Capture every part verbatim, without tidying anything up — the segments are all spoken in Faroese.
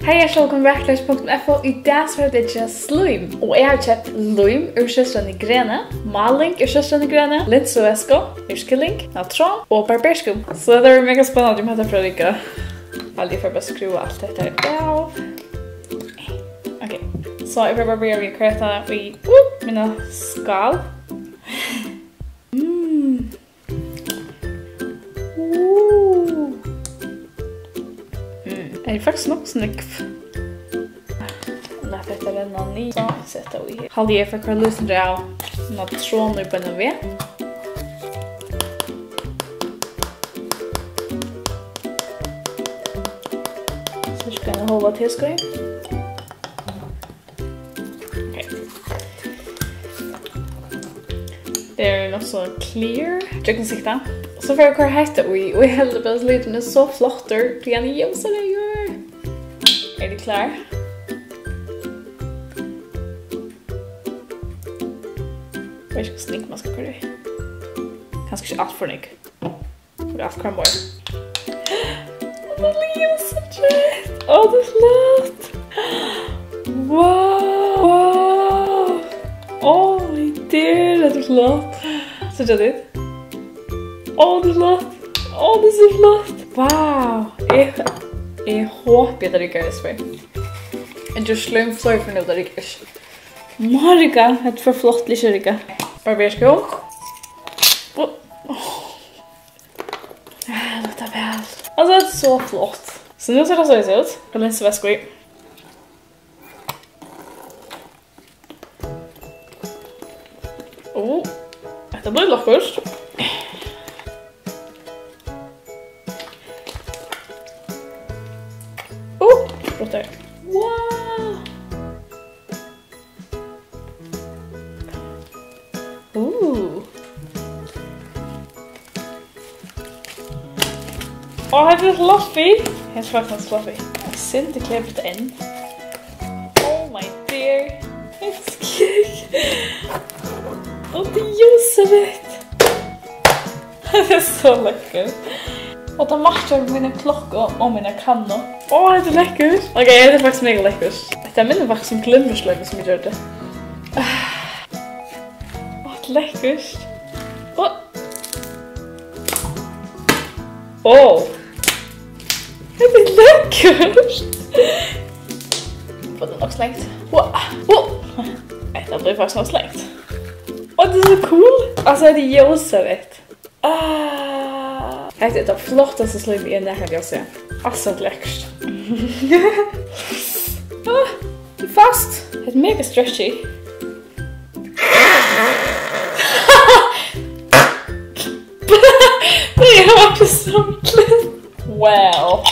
Hey, hjartaliga vælkomin back til punktum f o. Í dag so fara vit at gera slím. Og eg havi keypt lím úr Søstrene Grene, máling úr Søstrene Grene, linsuvæsku úr Skilling, natron og barberskum. So tað verður mega spennandi um hetta fer at rigga. Eg haldi, eg fari bara at skrúva alt hetta her av. Ok, so eg fari bara at byrja við at koyra hetta í, uh, mína skál. Mm. Uh. Mm. Er faktiskt nokk so nógv. Lat hetta renna niður. So, seta í her. Haldi eg fekk koyra lýsini av natron í beinanvegin. Cirka eina hálva teskeið. Ok. Tað er nokk so clear, gjøgnumsiktað. So fari eg at koyra hetta í, og eg helt bara, at liturin er so flottur, tí hann er ljósareyður. Eru tit klár? Eg veit ikki, hvussu nógv mann skal koyra í. Kanska ikki alt for nógv. Og alt koyra meir. Ó, tað er ljósareytt. Ó, tað er flott. Wow. Wow. Ó, my dear, tað er flott. Síggja tit? Ó, tað er flott. Ó, tað er so flott. Wow. Eg, eg hopi, at tað riggar, eg svei. Eg ger slím fleiri ferðir nú, tað riggar ikki. Marika, hetta er for flott til ikki at rigga. Barberskú. Ó. Ah, luktar væl. Altso, hetta er so flott. So nú sær tað soleiðis út. Eg linsuvæsku í. Ó, hetta blívur lekkurt. Ó, flott her. Wow. Uh. Ó, hetta er fluffy. Hetta er faktiskt fluffy. Eitt sindur kleput enn. Oh my dear. Hetta er skegg. Og tað er ljósareytt. Tað er so lekkurt. Og tað matchar við mína klokku og mína kannu. Ó, hetta er lekkurt. Ok, hetta er faktiskt mega lekkurt. Hetta minnir faktiskt um glimmerslím, sum eg gjørdi. Ó, hetta er lekkurt. Ó. Ó. Hetta er lekkurt. Fá tað nokk slangt. Ó. Ó. Hetta blívur faktiskt nokk slangt. Ó, tað er so cool. Altso, hetta er ljósareytt. Ah, hetta er tað flottasta slím, eg nakrantíð havi sæð. Altso, lekkurt. Ah, tað er fast. Hetta er mega stretchy. Tað er akkurát sum klipp. Wow.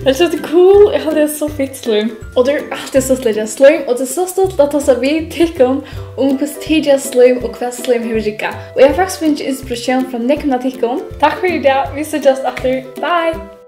Hetta er cool, eg haldi, tað er so fitt slím. Og tað er altíð stuttligt at gera slím, og tað er so stuttligt at tosa við tykkum um, hvussu tit gera slím, og hvat slím hevur riggað. Og eg havi faktiskt fingið inspiratión frá nógvum av tykkum. Takk fyri í dag, vit síggjast aftur. Bye!